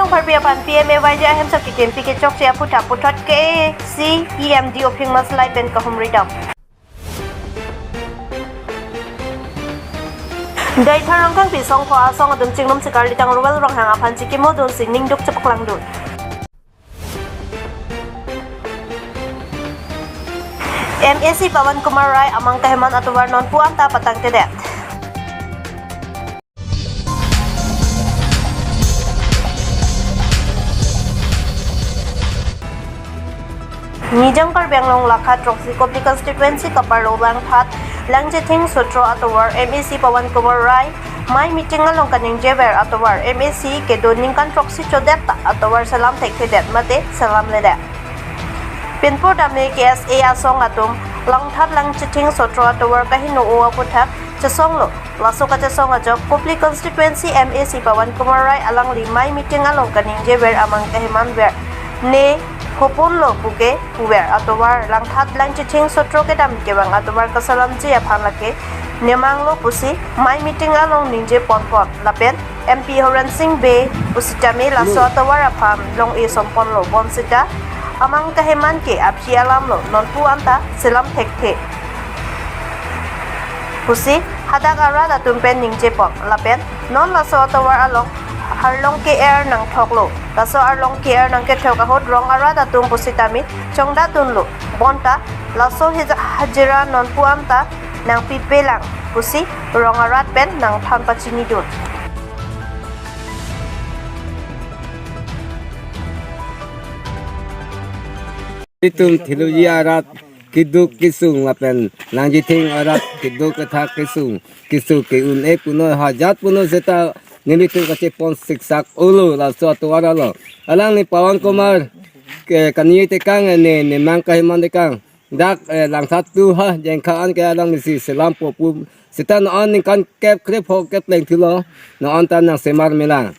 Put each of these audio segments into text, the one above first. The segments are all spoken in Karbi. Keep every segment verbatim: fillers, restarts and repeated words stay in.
Karbi aphan P M A Y G ahemso kekimpi kechokche aphuthak puthot K A A C E M D Ophing Maslai pen kahumri dam. Deithor Rongkhangpi Songkho asong atum chingrum si karlitang Ruel Ronghang aphan chikimo dunsi ningduk chepaklangdun. M A C Pawan Kumar Rai amang kaheman atovar nonpu anta patangtedet. Nijang Karbi Anglong lakha throksi Kopili constituency kaparlo Langthat Langchithing Sotro atovar M A C Pawan Kumar Rai mai meeting along kaningjever atovar M A C kedo ningkan throksi chodet ta atovar selam thekthedet mate selamledet. Pinpur damne K S A asong atum Langthat Langchithing Sotro atovar kaheno-o aphuthak chesonglo. Laso kachesong ajok Kopili constituency M A C Pawan Kumar Rai alangli mai meeting along kaningjever amang kahemanver ne hoponlo puke puver atovar Langthat Langchithing Sotro kedam kevang atovar kaselamji aphan lake nemanglo pusi mai meeting along ningje ponpon lapen M P Horen Sing Bey pusitame laso atovar aphan long-e somponlo bonsita amang kaheman ke aphi alamlo nonpu anta selam thekthe pusi hadak arat atum pen ningjepon lapen non laso atovar along harlong ke-er nangthoklo. Laso arlong ke-er nangkethok ahut rong arat atum pusitame chongdatdunlo. Bonta laso hija-, hajira nonpu anta nangpipelang pusi rong arat pen nangthan pachinidun. Itum theology arat keduk kesung lapen Langchithing arat keduk kethak kesung keso ke-un-e punon hajat punon seta nelitum kachepon siksak-olo laso atovar along. Alangli Pawan Kumar ke kani tekang ne nemang kaheman tekang dak, eh, Langthat tu ha jengkha an ke alanglisi selampo pu seta non ningkan kep krepho kepleng thulo non ta nangsemar melang.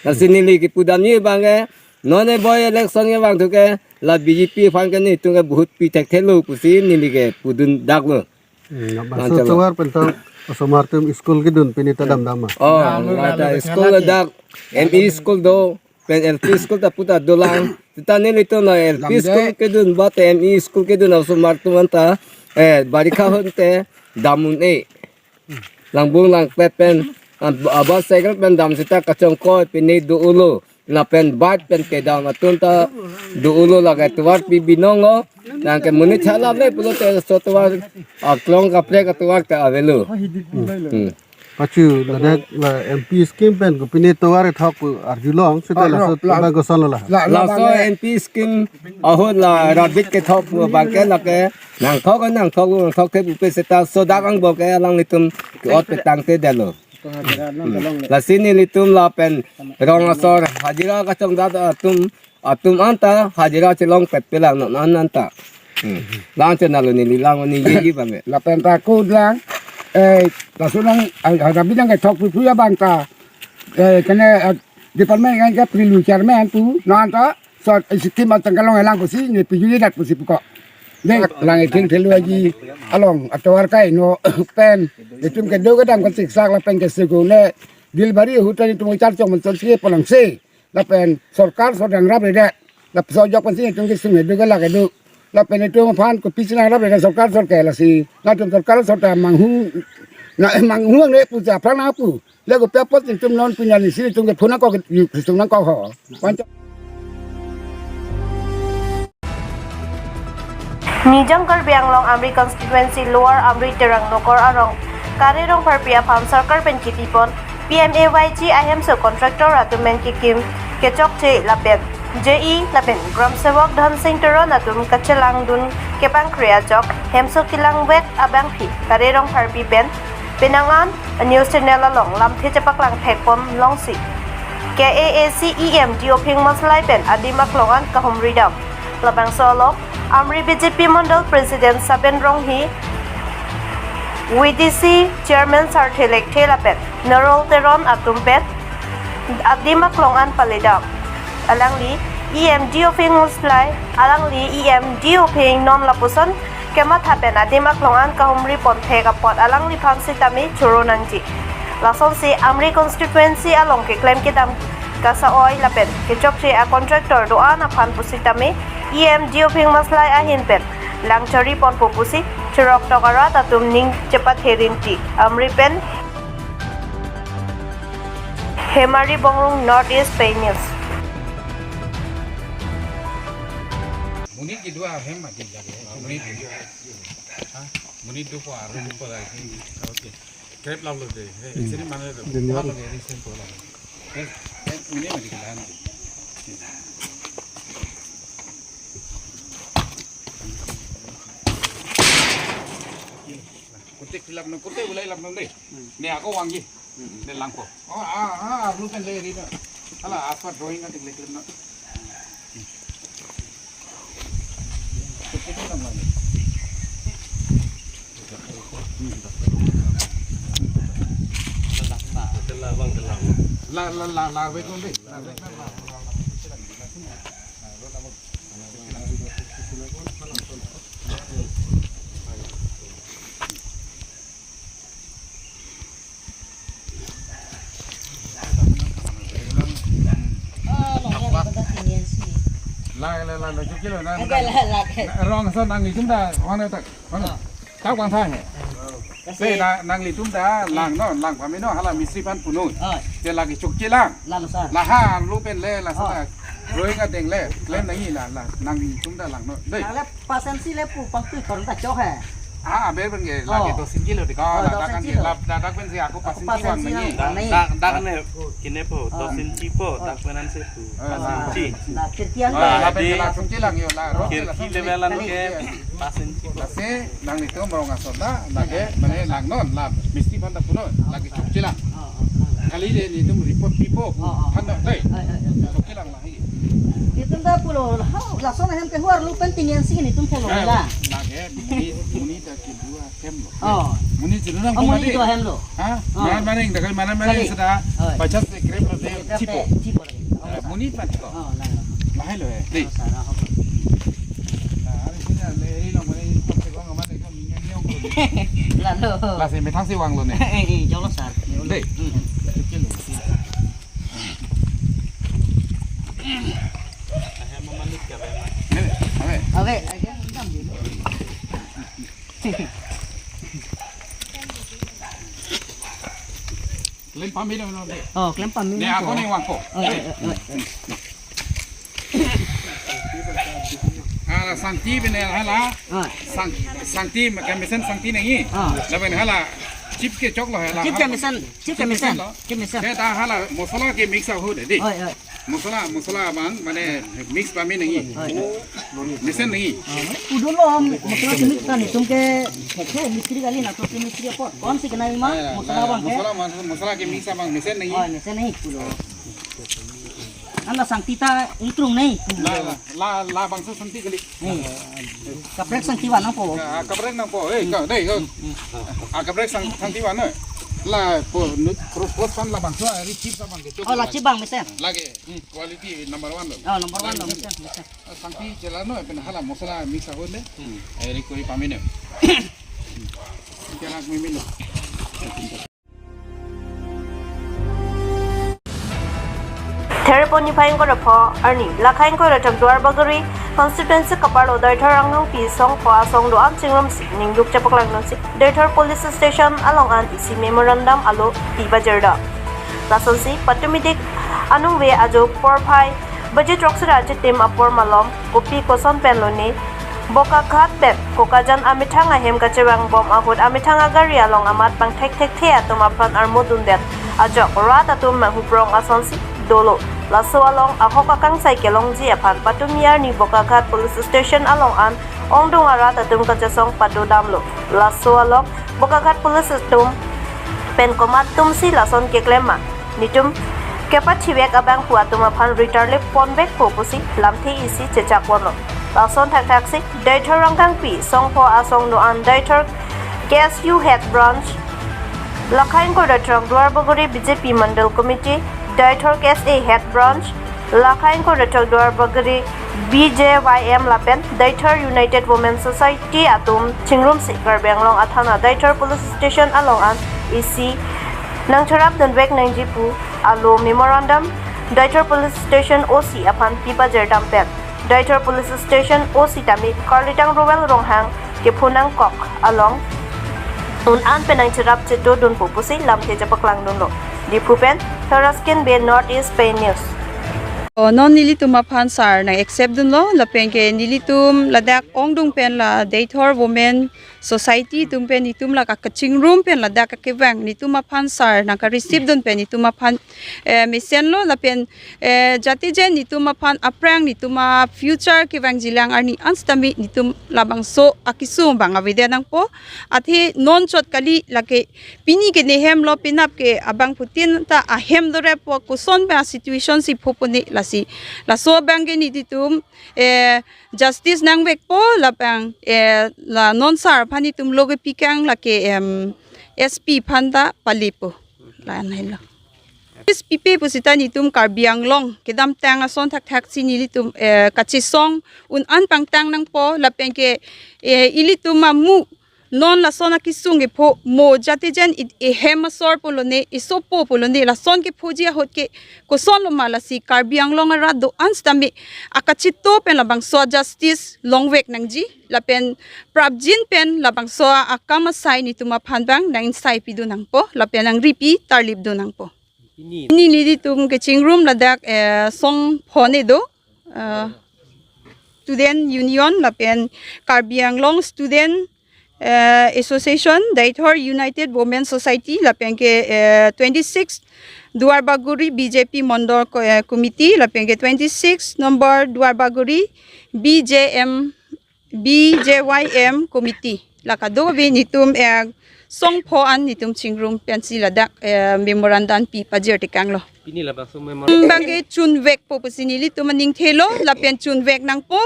Lasi neli kepudamji abang ke non e by election kevang thu ke la B J P aphan ke nelitum ke vote pi thekthelo pusi neli kepudun daklo. Hmm, bangso Nang chalo. Atovar pen tang osomar atum school kedun pini ta damdam ma. Oh, Nang nang ta nang school nang dak M E school do pen L P school ta puta dolang. Seta nelitum la L P Damde. School kedun ba te M E school kedun osomar atum anta, eh, barikha ahut te dam un-e. Langbung langpet pen, ah, abas cycle pen dam seta kachongkoi pine do-olo. Lapen bat pen kedam atum ta do-olo lake atovar pi binonglo. Nang ke monit chalap le pulote laso atovar, ah, klong kaprek atovar ta avelo. Hmm. Pachu ladak la M P scheme pen ko pine atovar thok pu arjulong seta Oh, laso la, abang kosonlo la. La, la, Laso bang, M P scheme ahut la rabit kethok pu abang ke lake nangthok nangthok nangthok ke pupe seta sodak angbong ke alanglitum ke-ot petangtedetlo. Lasi nelitum lapen rong asor hajira kachongdat atum atum anta hajira chelongpet pelang non an anta. Hmm. Lang chenalo neli lang ni yeji bang. Lapen ta ko lang, eh, laso lang, ah, hadabi lang kethok pupu abang ta, eh, kene, ah, department kan ke prilu chairman tu non ta so, eh, scheme atang kalong elang pusi ne pijuli dak pusi puko. De, Langchithing theology along atovar kaino pen itum kedo kedam kasiksak lapen kesego ne dilbari hutan itum char chong menchon si polangse. Lapen sorkar so dang rap redet. Lap so jok pensi itum kesung hedu ke lak hedu. Lapen itum aphan kopi si nang rap redet sorkar sorkar lasi. Latum sorkar sorkar manghu na manghu ne pu ja pran na pu. Lagu pe apot itum non punya ni si itum ke phone ko ke yuk itum nang ko ho. Panchok. Nijang Karbi Anglong Amri constituency Lower Amri Terang Nokor arong Kare Rongpharpi aphan sorkar pen kipipon P M A Y G ahemso contractor atum pen kekim kechokche lapen J E lapen Gram Sevok Dhansing Teron atum kachelangdun kepangkre ajok hemso kelangvek abangpi Kare Rongpharpi pen penang an news channel along lamthe chepaklang thekpon longsi K A A C E M D Ophing Maslai pen adim aklong an kahumri dam. Labangso along Amri B J P Mandal President Saben Ronghi, V D C Chairman Sarthe Lekthe lapen Nerol Teron atum pen adim aklong an paledam. Alangli E M D Ophing Maslai, alangli E M D Ophing non lapuson kematha pen adim aklong an kahumri ponthek apot alangliphan sitame choro nangji. Lasonsi Amri constituency along keklem kedam kasa-oi lapen kechokche a contractor do-an aphan pusitame E M Diophing Maslai ahin pen lang chari ponpo pusi chiroktok arat atum ning chepathe rinti. Amri pen Hemari Bongrung, North East Pei News. Monit kedua ahem mati lagi. Monit kedua. Ha? Monit dopo arum dopo lagi. Okay. Krep lap lo de. He, hmm, sini mana tu? Dunia. Lap lo de, sini tu lap lo. He, he, ini mati kelan. Kutik hilap no, kutik ulai lap no de. Ne ako vangji. Ne langpo. Oh, ah, ah, lu kan le ri na. Hala, apa drawing kan tik le klem na. La, la, la, la, wait on de. La, wait on de. La, la, la, la, chukilo, na, na, rong ason nanglitum ta, mana tak, mana? Tak bang thang he. Te na, nanglitum ta lang non, lang pame non, hala mistri aphan pu non. Oh. Te lagi chukche lang. Lalu sir. Laha lu pen le, la sa. Oh. Drawing adeng le, klem nangji la, la, nanglitum ta lang non. Dei. Nang le pasensi le pu pangtui thor ta chok he. Ah, aber pen ke, lagi, oh, dosin kilo di ko, oh, la dosin dakan kilo. Lap, dadak pen si ako pasensi vang nangji. Pasensi vang nangji. Dak, dak ne, kine po, oh, dosin chi po, oh, dak pen an se pu. Oh, pasensi. La, la, kirkian. Ah, la pen ke la sungki lang yo, la, rok ke la sungki. Kirki level an ke, pasensi po. Lasi, nanglitum rong ason ta, lagi, mane lang non, la, mistri aphan ta pu non, lagi chukche lang. Oh, oh, oh. Kali de netum report pipo, oh, oh, than ta dei. Oh, oh, oh. Chukche lang lahi. Netum ta pulo, ha, lason ahem ke huar lu pen tinian si netum pulo la. Lagi, muni, muni ta kedua hem lo. Oh. Muni jilunang. Oh, muni pemade. Kedua hem lo. Ha? Oh. Mana maning, dagal mana maning. Kali. Sudah. Oh. Baca se krep lo de, krep chipo. Chipo lagi. Oh. Eh, muni pan ko. Oh, la, la. Lahai lo he. Dei. Oh, sana ho. Nah, hari sini le, ini lo, muni, pakai uang mana, kan minyak ni, uang ko. Lalu. Lasi methang si vang lo ne. Eh, eh, jolo sar. Dei. Hmm. Kecil lo. Ave. Klem pame non, non de. Oh, klem pame non. Ne ako ne vangpo. Oh, oh, oh, oh. Hala sangti pen hala. Ah. Sang, sangti, kemesen sangti nangji. Ah. Lapen hala chip ke chok lo hala. Chip kemesen, chip kemesen. Chip kemesen lo. Chip kemesen. Te ta hala masala ke mix ahut de. Oi, oi. Masala, masala abang, mane mix pame nangji. Oi, oi. Mesen nangji. Ah, mane udon lo, masala ke mix kan, netum ke, ke mistri kali na, to ke mistri apot. Kon si kenai ma, ah, masala abang ke. Masala, mas-, masala ke mix abang, mesen nangji. Oi, mesen nangji, pulo. Anda sangti ta itrung nangji. La, la, la, labangso sangti kali. Hmm. Kaprek sangti vannangpo. Ah, kaprek nangpo. Eh, ka, dei, ka. Ah, kaprek sang, sangti van, eh. La, po, nu, pro, pos pan labangso, ah, ri chip sa bang ke chok. Oh, la chip bang mesen. Lagi, hmm, quality number one lo. Oh, number one lo, mesen, mesen. Ah, sangti chela no, pen hala masala mix ahut le. Hmm. Eh, ri koi pame ne. Chela koi meme lo. Therepon niphai ingkoi ra pho arni, lakhai ingkoi ra thak Duarbagori constituency kaparlo Deithor Rongkhangpi songpho asong do-an chingrumsi ningduk chepaklang dunsi Deithor Police Station along an isi memorandum alo pi bajirda. Lasonsi patumi dik anung ve ajo porphai baji throksi ra chitim apor malom kopi koson pen lone Bokaghat pen Kokajan amethang ahem kachevang bom ahut amethang agari along amat pangthek thekthe atum aphan armut dundet ajok rat atum manghuprong asonsi dolo. Laso along ahok akangsai kelongji aphan patumi arni Bokaghat Police Station along an ongdung arat atum kachesong padodamlo. Laso along Bokaghat Police atum pen komat atumsi lason keklem ma, netum kepachivek abang pu atum aphan ritarlip ponvekpo pusi lamthe isi chechak ponlo. Lason thakthaksi Deithor Rongkhangpi songpho asong do-an Deithor K S U Head Branch, lakhai ingkoi ra thak Duarbagori B J P Mandal Committee, Deithor K S A Head Branch, lakhai ingkoi ra thak Duarbagori B J Y M lapen Deithor United Women Society atum chingrumsi Karbi Anglong athana Deithor Police Station along an isi nangcherap dunvek nangji pu alo memorandum Deithor Police Station O C aphan pi pajir dam pen Deithor Police Station O C tame Karlitang Rowel Ronghang kepho nangkok along un-an pen nangcherap cheto dunpo pusi lamthe chepaklang dunlo. Diphu pen Tharaskin Bey, North East Pei News. O, non nelitum aphan sir nang accept dunlo, lapen ke nelitum ladak ongdung pen la Deithor Women Society atum pen netum la kachingrum pen ladak kevang netum aphan sir nang ka-receive dun pen netum aphan, eh, mesenlo, lapen, eh, jatije netum aphan aphrang netum a-future kevangjilang arni an sitame netum labangso akesung abang avedet nangpo. Athe non chot kali, lake pini ke ne hem lo, penap ke abangphutin ta ahem doreppo, koson pen a-situation si phopo ne lasi. Laso abang ke nelitum, eh, justice nangvekpo, lapen, eh, la non sir aphan netum lo kepikang lake, em, S P aphan ta palipo. La-an helo. S P pe pusita netum Karbi Anglong kedamtang ason thakthak si nelitum, eh, kachesong un-an pangtang nangpo, lapen ke, eh, ilitum amu non lason akesung kepho mo jatije it ehem asor pulo ne, esopo pulo ne, lason kephoji ahut ke kosonlo ma lasi Karbi Anglong arat do-an sitame akacheto pen labangso justice longvek nangji, lapen prapjin pen labangso akam asai netum aphan abang nang-insai pidun nangpo, lapen nangripi tarlip dun nangpo. Pini nelitum kachingrum ladak, eh, song pho ne do, eh, Student Union lapen Karbi Anglong Student, eh, Association, Deithor United Women Society, lapen ke, eh, twenty-six Duarbagori B J P Mondol ko-, eh, Committee, lapen ke twenty-six number Duarbagori B J M, B J Y M Committee. La kadokave netum, eh, song pho an netum chingrum pensi ladak, eh, memorandum pi pajir tekanglo. Pini labangso memorandum abang ke chunvekpo pusi nelitum aning thelo, lapen chunvek nangpo,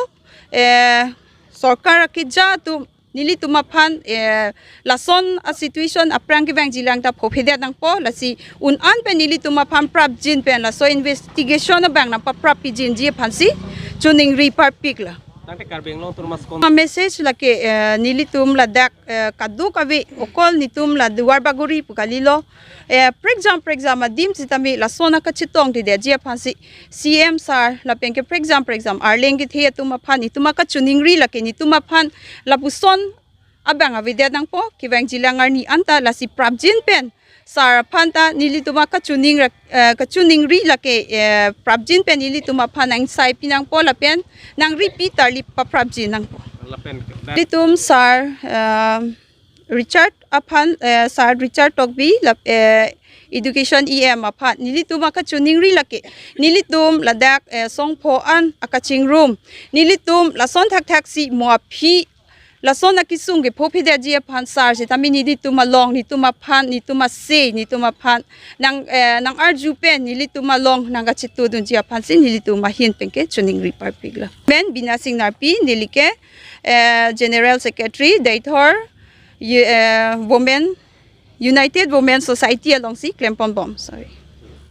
eh, sorkar akeja atum nelitum aphan, eh, lason a-situation aphrang kevangjilang ta phophedet nangpo, lasi un-an pen nelitum aphan prapjin pen laso investigation abang nangpaprap pijinji aphansi choningri parpiklo. Tangte Karbi Anglong atum mas kon. Ma message lake, eh, nelitum ladak, eh, kadokave okol netum la Duarbagori pu kalilo, eh, prekjam prekjam adim sitame lason akachetongtedetji aphansi C M sir lapen ke prekjam prekjam arleng kethe atum aphan netum akachoningri lake netum aphan lapuson abang avedet nangpo, kevangjilang arni anta lasi prapjin pen sir aphan ta nelitum akachoning rak-, eh, kachoningri lake, eh, prapjin pen nelitum aphan nang-insai pi nangpo lapen nangripi tarlip paprapjin nangpo. Lapen ke, nelitum sir, eh, Richard aphan, eh, sir Richard Tokbi lap, eh, Education E M aphan nelitum akachoningri lake nelitum ladak, eh, song pho an akachingrum, nelitum lason thakthak si mo aphi lason akesung kephophedeji aphan sir sitame nelitum along netum aphan netum ase netum aphan nang, eh, nang-arju pen nelitum along nangkacheto dunji aphansi nelitum ahin pen ke choningri parpiklo. Men Bina Sing Narpi, neli ke, eh, General Secretary Deithor, ye-, eh, Women, United Women Society alongsi klemponbom. Sorry.